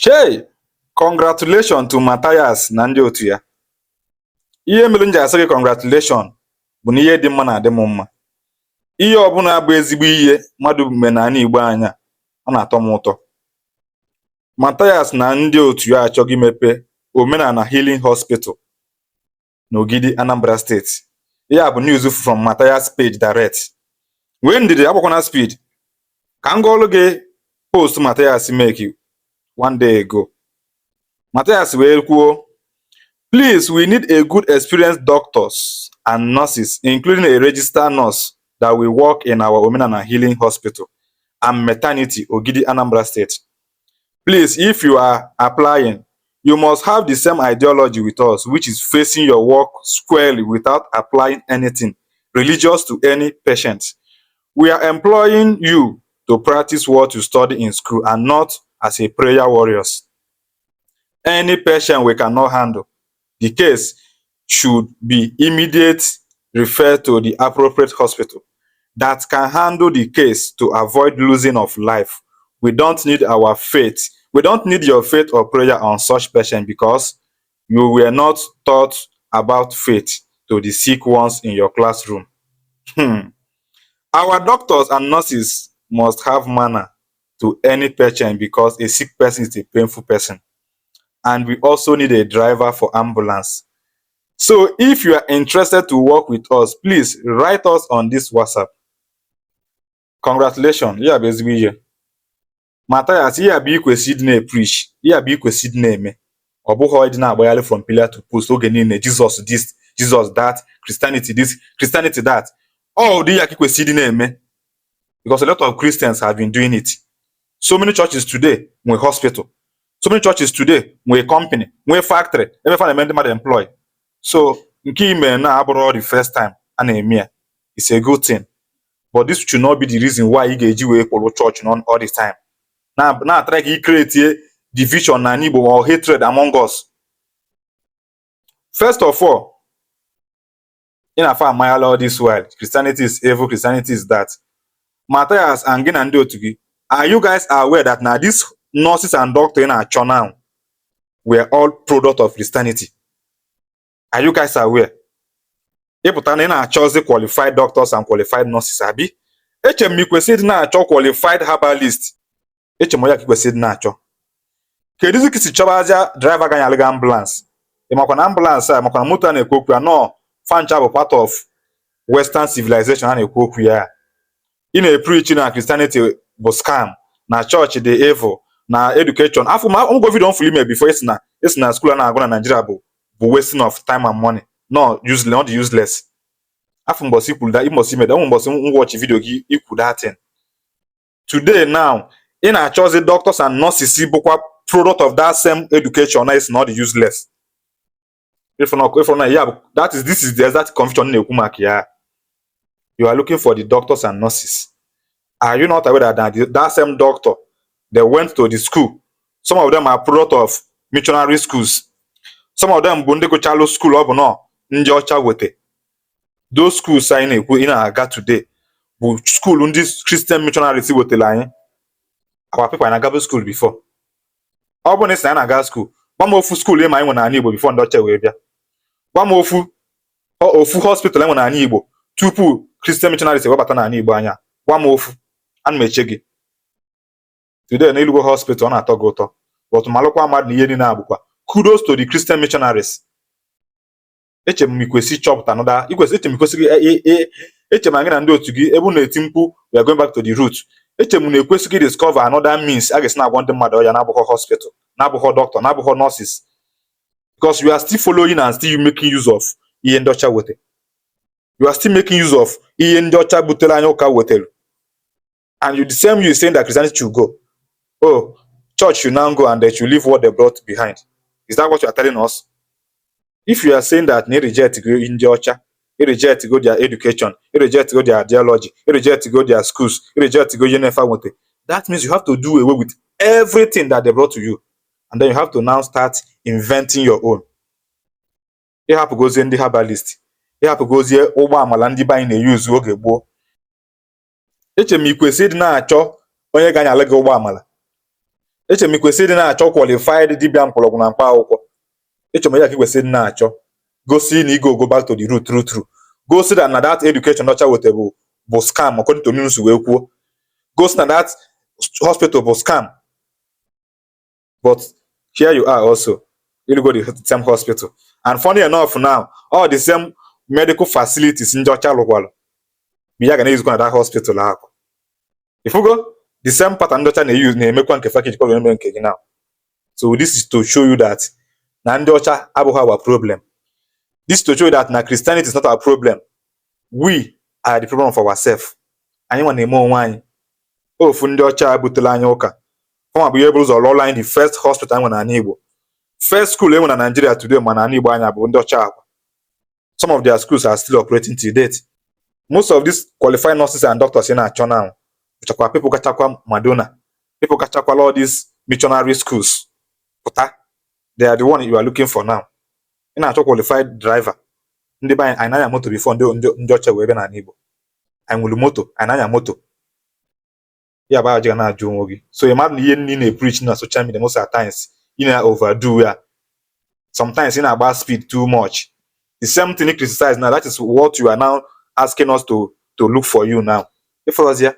Chei! Congratulation to Mathias na ndị otu ya. Ihe mere m ji asị gị congratulation bụ na ihe dị mma na-adị m mma. Ihe ọbụla bụ ezigbo ihe mmadụ mee n'ala Igbo anyị a, ọ na-atọ m ụtọ. Mathias na ndị otu ya achọghị imepe Omenala Healing Hospital n'Ogidi, Anambra State. Ihe a bụ news from Mathias page direct. Nwee ndidi, agbakwana speed. Ka m gụọlụ gị post Mathias make one day ago. Mathias wee kwuo, "Please, we need a good experienced doctors and nurses, including a registered nurse that will work in our Omenala Healing Hospital and Maternity, Ogidi, Anambra State. Please, if you are applying, you must have the same ideology with us, which is facing your work squarely without applying anything religious to any patient. We are employing you to practice what you study in school and not as a prayer warriors. Any patient we cannot handle, the case should be immediate referred to the appropriate hospital that can handle the case to avoid losing of life. We don't need our faith. We don't need your faith or prayer on such patient because you were not taught about faith to the sick ones in your classroom. Our doctors and nurses must have manner to any patient because a sick person is a painful person. And we also need a driver for ambulance. So if you are interested to work with us, please write us on this WhatsApp." Congratulations, ihe a bụ ezigbo ihe. Mathias, ihe a bụ ikwesị ịdị na-preach, ihe a bụ ikwesị ịdị na-eme. Ọ bụghị ịdị na-agbagharị from pillar to post oge niile, Jesus this, Jesus that, Christianity this, Christianity that. Ọ ụdị ya ka ikwesị ịdị na-eme. Because a lot of Christians have been doing it. So many churches today nwee hospital. So many churches today nwee company, nwee factory, ebe fa na-eme ndị mmadụ employ. So nke ime na abụrụ the first time a na-eme ya. It's a good thing. But this should not be the reason why ị ga-eji wee kpọrọ church on all the time. Na na-atry ka ị create division na Igbo or hatred among us. First of all, ị na-afa amanyala all this while Christianity is evil, Christianity is that. Matthias and gị na ndị otu gị, are you guys aware that na these nurses and doctors ị na-achọ now were all product of Christianity? Are you guys aware? Ịpụta na ị na-achọzi qualified doctors and qualified nurses, abi? Eche m ị kwesịrị ịdị na-achọ qualified herbalist. Eche m ya ka ị kwesịrị ịdị na-achọ. Kedụzi ka isi chọbazịa driver ga-anyalụ gị ambulance? Ị makwa na ambulance a, makwa na moto a na-ekwu okwu ya nọọ fancha bụ part of Western civilization a na-ekwu okwu ya. Ị na-epreach na Christianity bụ scam, na church dị evil, na education. Afọ ma ngwa video m ime before isi na school a na-agụ na Nigeria bụ wasting of time and money. No, useless, not useless. Afọ mbọsị ikwuru da mbọsị ime da ụmụ mbọsị m watch video gị ikwu that thing. Today now, ị na-achọzi doctors and nurses bụkwa product of that same education na is not useless. If na ya bụ that is this is the exact confusion na-ekwu maka ya. You are looking for the doctors and nurses. Are you not aware that same doctor, they went to the school? Some of them are product of missionary schools. Some of them bụ ndị gụchalụ school ọ bụ nọ ndị ọcha wete. Those schools anyị na-ekwu ị na-aga today bụ school ndị Christian missionaries wetara anyị. Our people na-agabu school before. Ọ bụrụ na ị sị na anyị na-aga school, gwa m ofu school ịma anyị nwe n'ala Igbo before ndị ọcha wee bịa. Gwa m ofu hospital enwe n'ala Igbo tupu Christian missionaries ewebata n'ala Igbo anya. Gwa m ofu, ana m eche gị. Today na ilugo hospital, ọ na-atọ gị ụtọ, but malụkwa mmadụ na ihe niile a bụkwa kudos to the Christian missionaries. Eche m ikwesị ịchọpụta another ikwesị, eche m ikwesị eche m gị na ndị otu gị ebe unu na-eti mkpu "We are going back to the root", eche m na ekwesịghị discover another means a ga-esi na-agwọ ndị mmadụ ọya na-abụghọ hospital, na-abụghọ doctor, na-abụghọ nurses, because you are still following and still making use of ihe ndị ọcha wete. You are still making use of ihe ndị ọcha butere anyị ụka wetere, and you the same you saying that Christianity should go, oh, church should now go and they should leave what they brought behind. Is that what you are telling us? If you are saying that na reject go ndị ọcha, reject go their education, reject go their ideology, reject go their schools, reject go ihe na-efe nwete, that means you have to do away with everything that they brought to you, and then you have to now start inventing your own. Ịhapụgozie ndị herbalist, ịhapụgozie ụgbọ amala ndị be anyị na-eyuzu oge gboo. Eche m ikwesị ịdị na-achọ onye ga-anyalụ gị ụgbọ amala. Eche m kwesịrị ịdị na-achọ qualified dibịa mkpọrọgwụ na mkpa akwụkwọ. Eche m ya ka ị kwesịrị ịdị na-achọ, gosi na ị go back to the root true true, gosi that na that education ọcha weta bụ scam, according to news wee kwuo, gosi na that hospital bụ scam. But here you are also, you go the same hospital, and funny enough now, all the same medical facilities ndị ọcha lụkwalụ bụ ya ga na-ezukọ na that hospital ahụ. Ifugo the same pattern ndị ọcha na-use na-emekwa nke fa jikwa eme nke gị now. So this is to show you that na ndị ọcha abụghị our problem. This is to show you that na Christianity is not our problem. We are the problem of ourselves. Anyị nwa na-eme onwe anyị. Ofu ndị ọcha butere anyị ụka fọma bụ ihe bụrụ ụzọ lụọla anyị the first hospital anyị nwere n'ala Igbo, first school e nwere na Nigeria today. Ma n'ala Igbo anya bụ ndị ọcha akwa. Some of their schools are still operating till date. Most of these qualified nurses and doctors ị na-achọ now bụchakwa people kachakwa Madonna, people kachakwala all these missionary schools pụta. They are the one you are looking for now. Ị na-achọ qualified driver. Ndị be anyị, anyị na-anya moto before ndị ọcha wee bịa n'ala Igbo. Anyị nwere moto, anyị na-anya moto. Ya bụ ajụ ga na-ajụ onwe gị. So ị mara na ihe ndị na-preach na social media, most of the times ị na-overdo ya. Sometimes ị na-agba speed too much. The same thing you criticize now, that is what you are now asking us to look for you now. Ịfọrọzi ya.